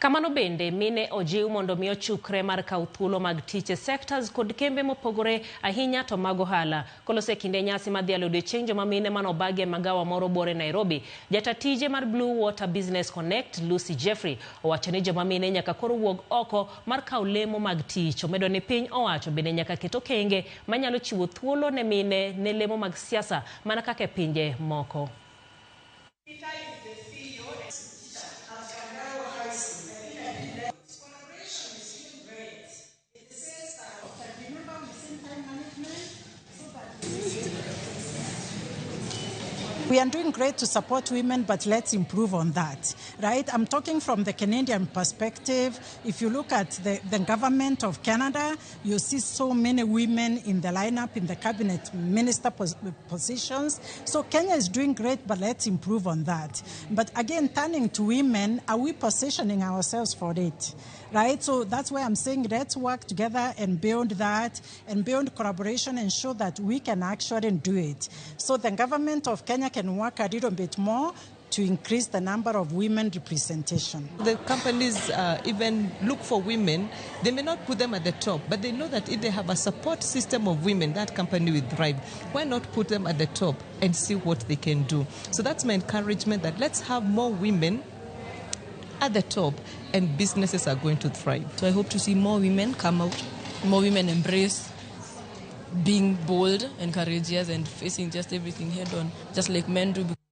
Kamano bende mine ojiw mondo mi ochukre mar kawo thuolo mag tich e sectors kod kembe mopogore ahinya to mag ohala. Koloso e kinde nyasi mar dhialo odiochieng' joma mine mane obagi e magawa moro buore Nairobi, jata tije mar Blue Water Business Connect Lucy Jeffrey owacho ni joma mine nyaka koro wuog oko mar kawo lemo mag tich. Omedo ni piny owacho bende nyaka ket okenge manyalo chiwo thuolo ne mine ne lemo mag siasa mana kaka e pinje moko. We are doing great to support women, but let's improve on that, right? I'm talking from the Canadian perspective. If you look at the government of Canada, you see so many women in the lineup, in the cabinet minister positions. So Kenya is doing great, but let's improve on that. But again, turning to women, are we positioning ourselves for it, right? So that's why I'm saying let's work together and build that and build collaboration and show that we can actually do it. So the government of Kenya can work a little bit more to increase the number of women representation. The companies even look for women. They may not put them at the top, but they know that if they have a support system of women, that company will thrive. Why not put them at the top and see what they can do? So that's my encouragement, that let's have more women at the top and businesses are going to thrive. So I hope to see more women come out, more women embrace being bold and courageous and facing just everything head on, just like men do.